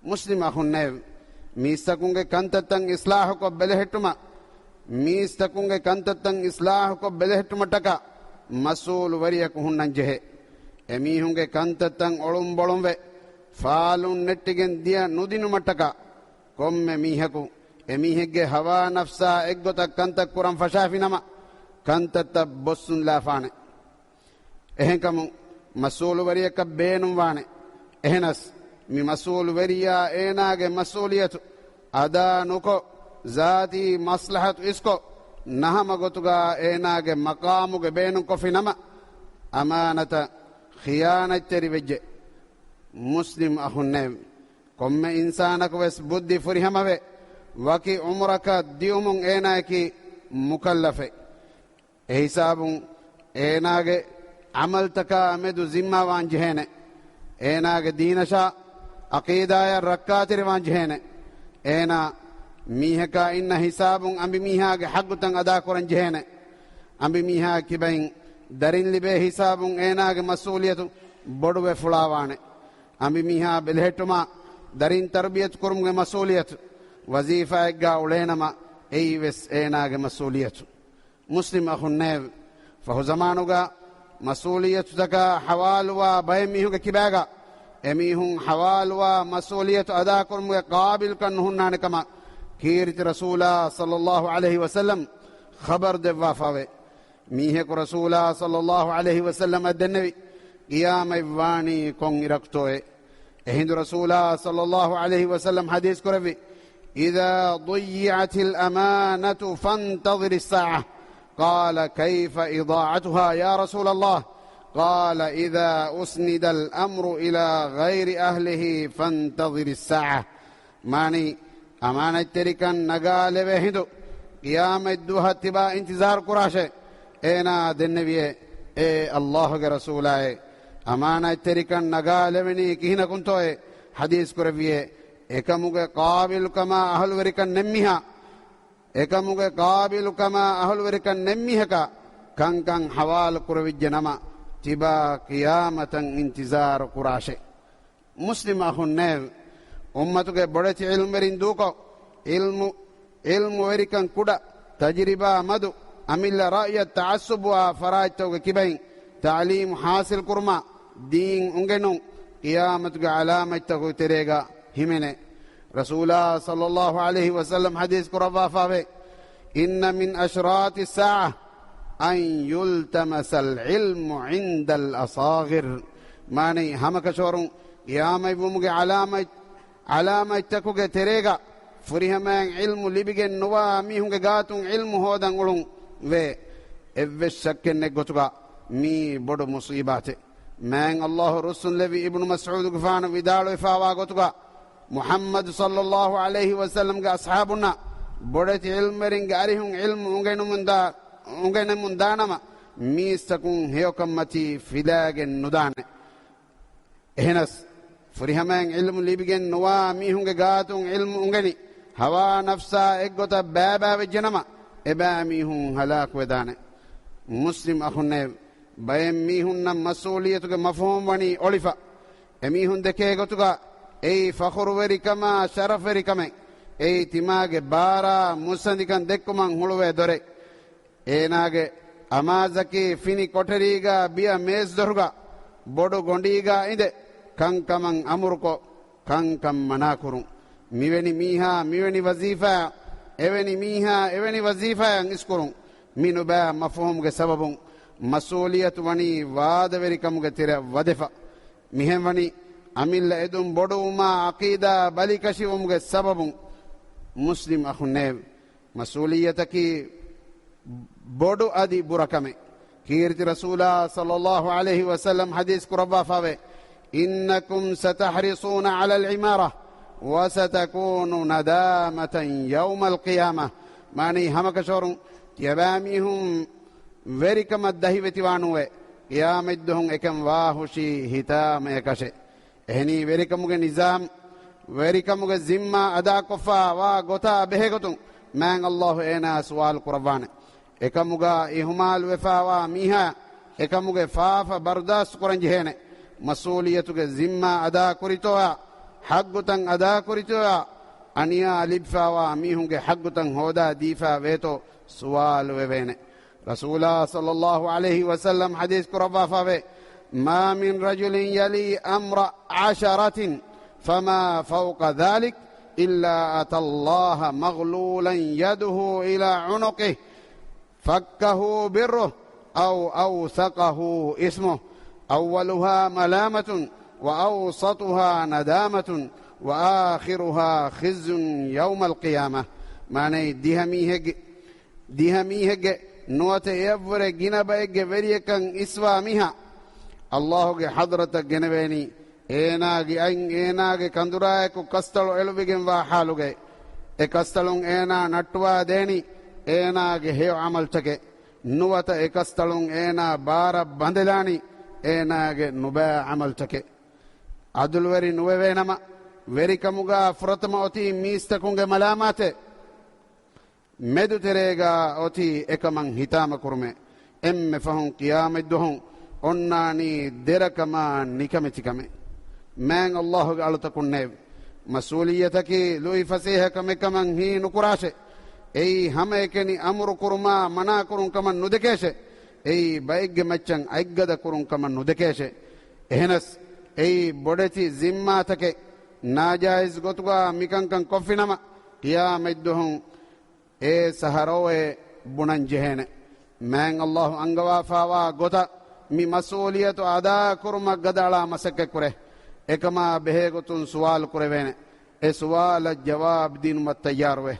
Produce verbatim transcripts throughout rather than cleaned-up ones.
މުސްލިމް އަޚުންނޭވެ! މީސްތަކުންގެ ކަންތައްތައް އިސްލާހުކޮށް ބެލެހެއްޓުމަށް، މީސްތަކުންގެ ކަންތައްތައް އިސްލާހުކޮށް ބެލެހެއްޓުމަށްޓަކާ މަސްއޫލުވެރިޔަކު ހުންނަން ޖެހޭ. އެމީހުންގެ ކަންތައްތައް އޮޅުންބޮޅުންވެ، ފާލުން ނެއްޓިގެން ދިޔަ ނުދިނުމަށްޓަކާ ކޮންމެ މީހަކު އެމީހެއްގެ ހަވާ ނަފްސާ އެއްގޮތަށް ކަންތައް ކުރަން ފަށާފިނަމަ، ކަންތައްތައް ބޮއްސުންލާފާނެ. އެހެންކަމުން މަސްއޫލުވެރިޔަކަށް ބޭނުންވާނެ. އެހެނަސް، މި މަސްއޫލުވެރިޔާ އޭނާގެ މަސްއޫލިޔަތު އަދާ ނުކޮށް، ޒާތީ މަސްލަހަތު އިސްކޮށް، ނަހަމަ ގޮތުގަ އޭނާގެ މަޤާމުގެ ބޭނުންކޮށްފިނަމަ، އަމާނަތަށް ޚިޔާނަތްތެރިވެއްޖެ. މުސްލިމް އަޚުންނޭވެ! ކޮންމެ އިންސާނަކު ވެސް ބުއްދި ފުރިހަމަވެ، ވަކި ޢުމުރަކަށް ދިއުމުން އޭނާއަކީ މުކައްލަފެއް. އެހިސާބުން އޭނާގެ ޢަމަލްތަކާ މެދު ޒިންމާވާން ޖެހޭނެ. އޭނާގެ ދީނަށާ ޢަޤީދާޔަށް ރައްކާތެރިވާން ޖެހޭނެ. އޭނާ މީހަކާ އިންނަ ހިސާބުން އަނބިމީހާގެ ޙައްޤުތައް އަދާކުރަން ޖެހޭނެ. އަނބިމީހާ ކިބައިން ދަރިން ލިބޭ ހިސާބުން އޭނާގެ މަސްއޫލިޔަތު ބޮޑުވެ ފުޅާވާނެ. އަނބިމީހާ ބެލެހެއްޓުމާ، ދަރިން ތަރުބިޔަތު ކުރުމުގެ މަސްއޫލިޔަތު، ވަޒީފާއެއްގާ އުޅޭނަމަ، އެއީވެސް އޭނާގެ މަސްއޫލިޔަތު. މުސްލިމް އަޚުންނޭވެ! ފަހު ޒަމާނުގަ މަސްއޫލިއްޔަތުތަކާ ޙަވާލުވާ ބައެއް މީހުންގެ ކިބާގަ، އެމީހުން ޙަވާލުވާ މަސްއޫލިއްޔަތު އަދާކުރުމުގެ ޤާބިލުކަން ނުހުންނާނެ ކަމަށް ކީރިތި ރަސޫލާ ޞައްލައްލާހު ޢަލައިހި ވަސައްލަމް ޚަބަރު ދެއްވާފައެވެ. މީހަކު ރަސޫލާ ޞައްލައްލާހު ޢަލައިހި ވަސައްލަމަށް ދެންނެވި، ޤިޔާމަތް ވާނީ ކޮން އިރަކުތޯއޭ؟ އެހިނދު ރަސޫލާ ޞައްލައްލާހު ޢަލައިހި ވަސައްލަމް ޙަދީޘް ކުރެއްވި، إذا ضيعت الأمانة فانتظر الساعة. قال، كيف إضاعتها يا رسول الله؟ قال، إذا أسند الأمر إلى غير أهله فانتظر الساعة. މާނީ، އަމާނަތްތެރިކަން ނަގާލެވޭ ހިނދު، ޤިޔާމަތްދުވަހަށް ތިބާ އިންތިޒާރު ކުރާށޭ. އޭނާ ދެންނެވިއޭ، އޭ ﷲގެ ރަސޫލާއޭ، އަމާނަތްތެރިކަން ނަގާލެވެނީ ކިހިނަކުންތޯއޭ؟ ޙަދީޘް ކުރެއްވިއޭ، އެކަމުގެ ޤާބިލުކަމާ އަހުލުވެރިކަން ނެތްމީހާ، އެކަމުގެ ޤާބިލުކަމާ އަހުލުވެރިކަން ނެތްމީހަކާ ކަންކަން ޙަވާލު ކުރެވިއްޖެ ނަމަ، ތިބާ ޤިޔާމަތަށް އިންތިޒާރު ކުރާށޭ. މުސްލިމް އަޚުންނޭވެ! އުއްމަތުގެ ބޮޑެތި ޢިލްމުވެރިން ދޫކޮށް، ޢިލްމު، ޢިލްމުވެރިކަން ކުޑަ، ތަޖުރިބާ މަދު، އަމިއްލަ ރައްޔަށް ތަޢައްޞުބުވާ ފަރާތްތަކުގެ ކިބައިން ތަޢުލީމު ޙާޞިލް ކުރުމާ، ދީން އުނގެނުން، ޤިޔާމަތުގެ ޢަލާމަތްތަކުގެ ތެރޭގަ ހިމެނޭ. ރަސޫލާ ޞައްލައްލާހު ޢަލައިހި ވަސައްލަމް ޙަދީޘް ކުރައްވާފައެވެ. إن من أشراط الساعة أن يلتمس العلم عند الأصاغر. މާނައީ، ހަމަކަށަވަރުން ޤިޔާމަތްވުމުގެ ޢަލާމަތް، ޢަލާމަތްތަކުގެ ތެރޭގަ ފުރިހަމައިން ޢިލްމު ލިބިގެން ނުވާ މީހުންގެ ގާތުން ޢިލްމު ހޯދަން އުޅުން ވޭ. އެއްވެސް ޝައްކެއް ނެތް ގޮތުގަ މީ ބޮޑު މުޞީބާތެއް. މާތް ﷲ ރުއްސުންލެއްވި އިބްނު މަސްޢޫދުގެފާނު ވިދާޅުވެފާވާ ގޮތުގަ، މުޙައްމަދު ޞައްލައްލާހު ޢަލައިހި ވަސައްލަމްގެ އަޞްޙާބުންނަށް ބޮޑެތި ޢިލްމުވެރިންގެ އަރިހުން ޢިލްމު އުނގެނުމުންދާ، އުނގެނެމުން ދާނަމަ، މީސްތަކުން ހެޔޮކަންމަތީ ފިލާގެން ނުދާނެ. އެހެނަސް، ފުރިހަމައިން ޢިލްމު ލިބިގެން ނުވާ މީހުންގެ ގާތުން ޢިލްމު އުނގެނި، ހަވާ ނަފްސާ އެއްގޮތަށް ބައިބައިވެއްޖެނަމަ، އެބައިމީހުން ހަލާކުވެދާނެ. މުސްލިމް އަޚުންނޭވެ! ބައެއް މީހުންނަށް މަސްއޫލިއްޔަތުގެ މަފްހޫމް ވަނީ އޮޅިފަ. އެމީހުން ދެކޭ ގޮތުގަ އެއީ ފަޚުރުވެރިކަމާ، ޝަރަފްވެރިކަމެއް. އެއީ ތިމާގެ ބާރާ މުއްސަނދިކަން ދެއްކުމަށް ހުޅުވޭ ދޮރެއް. އޭނާގެ އަމާޒަކީ ފިނި ކޮޓަރީގަ ބިޔަ މޭޒުދޮރުގަ ބޮޑު ގޮނޑީގަ އިނދެ ކަންކަމަށް އަމުރުކޮށް، ކަންކަން މަނާކުރުން. މިވެނި މީހާ މިވެނި ވަޒީފާއަށް، އެވެނި މީހާ އެވެނި ވަޒީފާއަށް އިސްކުރުން. މި ނުބައި މަފްހޫމުގެ ސަބަބުން މަސްއޫލިއްޔަތު ވަނީ ވާދަވެރިކަމުގެ ތެރެއަށް ވަދެފަ. މިހެން ވަނީ އަމިއްލަ އެދުން ބޮޑުވުމާ ޢަޤީދާ ބަލިކަށިވުމުގެ ސަބަބުން. މުސްލިމް އަޚުންނޭވެ! މަސްއޫލިއްޔަތަކީ ބޮޑު އަދި ބުރަކަމެއް. ކީރިތި ރަސޫލާ ޞައްލައްލާހު ޢަލައިހި ވަސައްލަމް ޙަދީޘް ކުރައްވާފައެވެ. إنكم ستحرصون على العمارة وستكون ندامة يوم القيامة. މާނައީ، ހަމަކަށަވަރުން ތިޔަބައިމީހުން ވެރިކަމަށް ދަހިވެތިވާނޫއޭ، ޤިޔާމަތްދުވަހުން އެކަން ވާހުށީ ހިތާމަޔަކަށެއް. އެހެނީ، ވެރިކަމުގެ ނިޒާމް، ވެރިކަމުގެ ޒިންމާ އަދާކޮށްފަ ވާ ގޮތާ ބެހޭގޮތުން މާތް ﷲ އޭނާ ސުވާލު ކުރައްވާނެ. އެކަމުގަ އިހުމާލުވެފަވާ މީހާ އެކަމުގެ ފާފަ ބަރުދާސްތު ކުރަން ޖެހޭނެ. މަސްއޫލިއްޔަތުގެ ޒިންމާ އަދާ ކުރިތޯއާ ޙައްޤުތައް އަދާކުރިތޯއާ، އަނިޔާ ލިބިފާވާ މީހުންގެ ޙައްޤުތައް ހޯދާ ދީފާ ވޭތޯ ސުވާލު ވެވޭނެ. ރަސޫލާ ޞައްލައްލާހު ޢަލައިހި ވަސައްލަމް ޙަދީޘް ކުރައްވާފާވޭ، ما من رجل يلي أمر عشرة فما فوق ذلك إلا أتى الله مغلولا يده إلى عنقه فكه بره أو أوثقه إثمه، أولها ملامة وأوسطها ندامة وآخرها خزي يوم القيامة. މާނައީ، ދިހަ މީހެއްގެ، ދިހަ މީހެއްގެ ނުވަތަ އެއަށްވުރެ ގިނަ ބައެއްގެ ވެރިޔަކަން އިސްވާ މީހާ ﷲ ގެ ޙަޟްރަތަށް ގެނެވޭނީ، އޭނާގެ އަތް އޭނާގެ ކަނދުރާއެކު ކަސްތަޅު އެޅުވިގެންވާ ޙާލުގައި، އެ ކަސްތަޅުން އޭނާ ނައްޓުވާ ދޭނީ އޭނާގެ ހެޔޮ ޢަމަލުތަކެއް، ނުވަތަ އެ ކަސްތަޅުން އޭނާ ބާރަށް ބަނދެލާނީ އޭނާގެ ނުބައި ޢަމަލުތަކެއް. ޢަދުލުވެރި ނުވެވޭނަމަ، ވެރިކަމުގާ ފުރަތަމަ އޮތީ މީސްތަކުންގެ މަލާމާތެއް. މެދުތެރޭގާ އޮތީ އެކަމަށް ހިތާމަކުރުމެއް. އެންމެ ފަހުން ޤިޔާމަތްދުވަހު އޮންނާނީ ދެރަކަމާ ނިކަމެތިކަމެއް. މާތް ﷲ ގެ އަޅުތަކުންނޭވެ! މަސްއޫލިއްޔަތަކީ ލުއިފަސޭހަކަމެއްކަމަށް ހީނުކުރާށޭ. އެއީ ހަމައެކަނި އަމުރުކުރުމާ މަނާކުރުން ކަމަށް ނުދެކޭށޭ. އެއީ ބައެއްގެ މައްޗަށް އަތްގަދަ ކުރުން ކަމަށް ނުދެކޭށޭ. އެހެނަސް، އެއީ ބޮޑެތި ޒިންމާތަކެއް. ނާޖާއިޒް ގޮތުގާ މިކަންކަން ކޮށްފިނަމަ، ޤިޔާމަތްދުވަހު އޭ ސަހަރޯއޭ ބުނަން ޖެހޭނެ. މާތް ﷲ އަންގަވާފާވާ ގޮތަށް މި މަސްއޫލިއްޔަތު އަދާކުރުމަށް ގަދައަޅާ މަސައްކަތްކުރޭ. އެކަމާ ބެހޭގޮތުން ސުވާލު ކުރެވޭނެ. އެ ސުވާލަށް ޖަވާބު ދިނުމަށް ތައްޔާރުވޭ.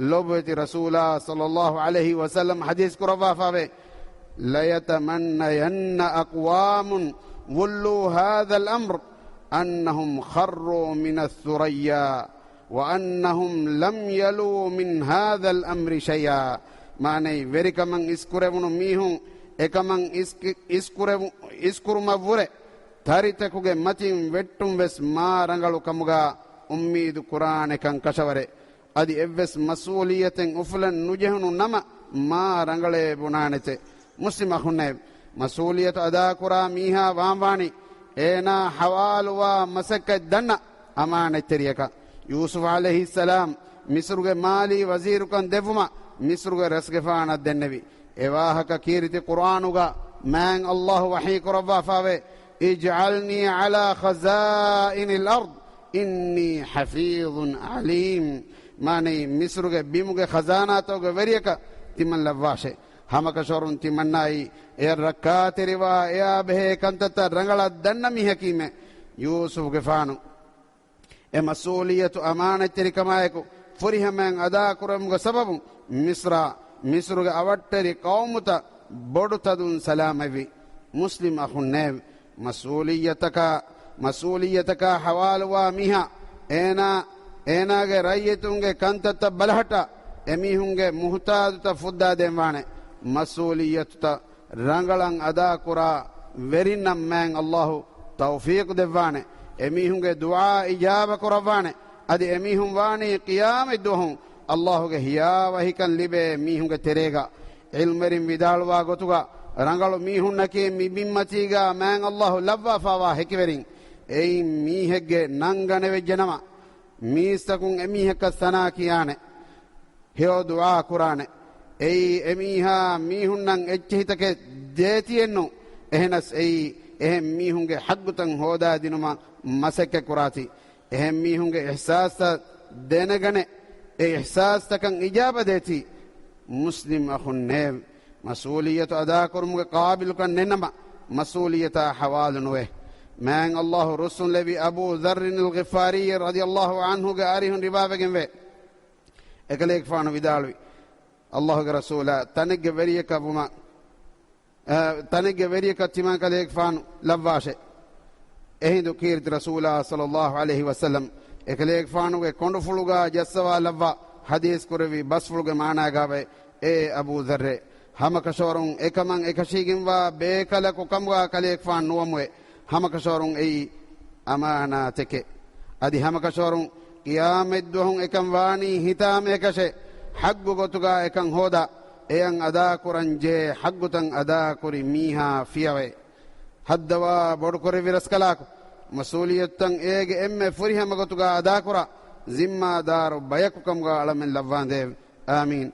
ލޮބުވެތި ރަސޫލާ ޞައްލައްލާހު ޢަލައިހި ވަސައްލަމް ޙަދީޘް ކުރައްވާފާވޭ، ليتمنين أقوام ولوا هذا الأمر أنهم خروا من الثريا وأنهم لم يلوا من هذا الأمر شيئا. މާނައީ، ވެރިކަމަށް އިސްކުރެވުނު މީހުން އެކަމަށް އިސް، އިސްކުރެވު، އިސްކުރުމަށްވުރެ ތަރިތަކުގެ މަތިން ވެއްޓުން ވެސް މާ ރަނގަޅު ކަމުގާ އުއްމީދު ކުރާނެކަން ކަށަވަރޭ. އަދި އެއްވެސް މަސްއޫލިއްޔަތެއް އުފުލަން ނުޖެހުނު ނަމަ، މާ ރަނގަޅޭ ބުނާނެތެ. މުސްލިމް އަޚުންނޭވެ! މަސްއޫލިއްޔަތު އަދާކުރާ މީހާ ވާންވާނީ، އޭނާ ޙަވާލުވާ މަސައްކަތް ދަންނަ އަމާނަތްތެރިޔަކަށް. ޔޫސުފް ޢަލައިހިއްސަލާމް މިޞްރުގެ މާލީ ވަޒީރުކަން ދެއްވުމަށް މިޞްރުގެ ރަސްގެފާނަށް ދެންނެވި. އެ ވާހަކަ ކީރިތި ޤުރްއާނުގަ މާތް ﷲ ވަޙީ ކުރައްވާފާވޭ، اجعلني على خزائن الأرض إني حفيظ عليم. މާނައީ، މިޞްރުގެ ބިމުގެ ޚަޒާނާތަކުގެ ވެރިޔަކަށް ތިމަން ލައްވާށޭ. ހަމަކަށަވަރުން ތިމަންނާއީ އެޔަށް ރައްކާތެރިވާ އެޔާ ބެހޭ ކަންތައްތައް ރަނގަޅަށް ދަންނަ މީހަކީމޭ. ޔޫސުފްގެފާނު އެ މަސްއޫލިއްޔަތު އަމާނަތްތެރިކަމާއެކު ފުރިހަމައިން އަދާކުރެވުމުގެ ސަބަބުން މިޞްރާ، މިޞްރުގެ އަވަށްޓެރި ޤައުމުތައް ބޮޑު ތަދުން ސަލާމަތްވި. މުސްލިމް އަޚުންނޭވެ! މަސްއޫލިއްޔަތަކާ، މަސްއޫލިއްޔަތަކާ ޙަވާލުވާ މީހާ އޭނާ، އޭނާގެ ރައްޔިތުންގެ ކަންތައްތައް ބަލަހައްޓާ، އެމީހުންގެ މުހުތާދުތައް ފުއްދާދޭންވާނެ. މަސްއޫލިއްޔަތުތައް ރަނގަޅަށް އަދާކުރާ ވެރިންނަށް މާތް ﷲ ތައުފީޤު ދެއްވާނެ. އެމީހުންގެ ދުޢާ އިޖާބަ ކުރައްވާނެ. އަދި އެމީހުން ވާނީ ޤިޔާމަތްދުވަހު ﷲ ގެ ހިޔާވަހިކަން ލިބޭ މީހުންގެ ތެރޭގަ. ޢިލްމުވެރިން ވިދާޅުވާ ގޮތުގަ، ރަނގަޅު މީހުންނަކީ މި ބިންމަތީގަ މާތް ﷲ ލައްވާފާވާ ހެކިވެރިން. އެއިން މީހެއްގެ ނަންގަނެވެއްޖެނަމަ، މީސްތަކުން އެމީހަކަށް ސަނާ ކިޔާނެ. ހެޔޮ ދުޢާ ކުރާނެ. އެއީ އެމީހާ މީހުންނަށް އެއްޗެހިތަކެއް ދޭތީއެއްނު. އެހެނަސް އެއީ އެހެން މީހުންގެ ޙައްޤުތައް ހޯދާދިނުމަށް މަސައްކަތް ކުރާތީ. އެހެން މީހުންގެ އިޙްސާސްތައް ދެނެގަނެ، އެ އިޙްސާސްތަކަށް އިޖާބަ ދޭތީ. މުސްލިމް އަޚުންނޭވެ! މަސްއޫލިއްޔަތު އަދާކުރުމުގެ ޤާބިލުކަން ނެތްނަމަ، މަސްއޫލިއްޔަތާ ޙަވާލު ނުވޭ. މާތް ﷲ ރުއްސުންލެވި އަބޫ ޛައްރިން އަލްޣިފާރީ ރަޟިޔަﷲ ޢަންހުގެ އަރިހުން ރިވާވެގެންވޭ. އެކަލޭގެފާނު ވިދާޅުވި، ﷲ ގެ ރަސޫލާ، ތަނެއްގެ ވެރިޔަކަށް ވުމަށް، އަ، ތަނެއްގެ ވެރިޔަކަށް ތިމާ ކަލޭގެފާނު ލައްވާށޭ. އެހިނދު ކީރިތި ރަސޫލާ ޞައްލައްލާހު ޢަލައިހި ވަސައްލަމް އެކަލޭގެފާނުގެ ކޮނޑުފުޅުގާ ޖައްސަވާ ލައްވާ ޙަދީޘް ކުރެއްވި ބަސްފުޅުގެ މާނާގާވޭ، އޭ އަބޫ ޛައްރޭ، ހަމަކަށަވަރުން އެކަމަށް އެކަށީގެންވާ ބޭކަލަކު ކަމުގާ ކަލޭގެފާނު ނުވަމުވޭ. ހަމަކަށަވަރުން އެއީ އަމާނާތެކޭ. އަދި ހަމަކަށަވަރުން ޤިޔާމަތްދުވަހު އެކަން ވާނީ ހިތާމައެކަށޭ. ޙައްޤު ގޮތުގާ އެކަން ހޯދާ، އެޔަށް އަދާކުރަން ޖެހޭ ޙައްޤުތައް އަދާކުރި މީހާ ފިޔަވައޭ. ހައްދަވާ ބޮޑުކުރެއްވި ރަސްކަލާކޮ، މަސްއޫލިއްޔަތުތައް އޭގެ އެންމެ ފުރިހަމަ ގޮތުގަ އަދާކުރާ ޒިންމާދާރު ބަޔަކުކަމުގަ އަޅަމެން ލައްވާނދޭވެ. އާމީން.